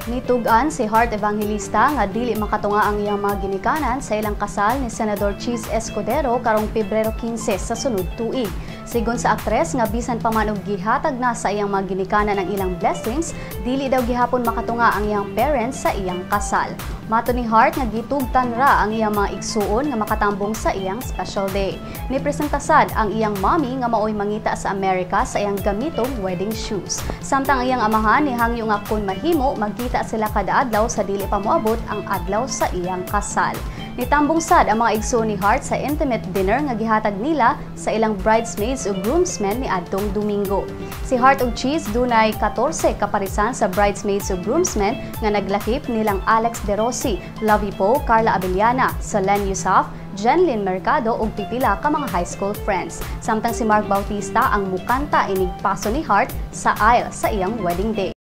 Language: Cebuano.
Nitug-an si Heart Evangelista nga dili makatunga ang iyang mga ginikanan sa ilang kasal ni Senador Chiz Escudero karong Pebrero 15 sa sunod tuig. Sigon sa aktres nga bisan pa man og gihatag na sa iyang mga ginikanan ang ilang blessings, dili daw gihapon makatunga ang iyang parents sa iyang kasal. Matod ni Heart nga gitugtan ra ang iyang mga igsuon nga makatambong sa iyang special day. Nipresenta sad ang iyang mommy nga maoy mangita sa Amerika sa iyang gamitong wedding shoes. Samtang ang iyang amahan nihangyo nga kun mahimo magkita sila kada adlaw sa dili pa moabot ang adlaw sa iyang kasal. Nitambong sad ang mga igsuon ni Heart sa intimate dinner nga gihatag nila sa ilang bridesmaids ug groomsmen ni adtong Domingo. Si Heart ug Chiz dunay 14 kaparisan sa bridesmaids ug groomsmen nga naglakip nilang Alex De Rossi, Lovi Poe, Carla Abellana, Solenn Heussaff, Jennylyn Mercado ug pipila ka mga high school friends. Samtang si Mark Bautista ang mukanta inig paso ni Heart sa aisle sa iyang wedding day.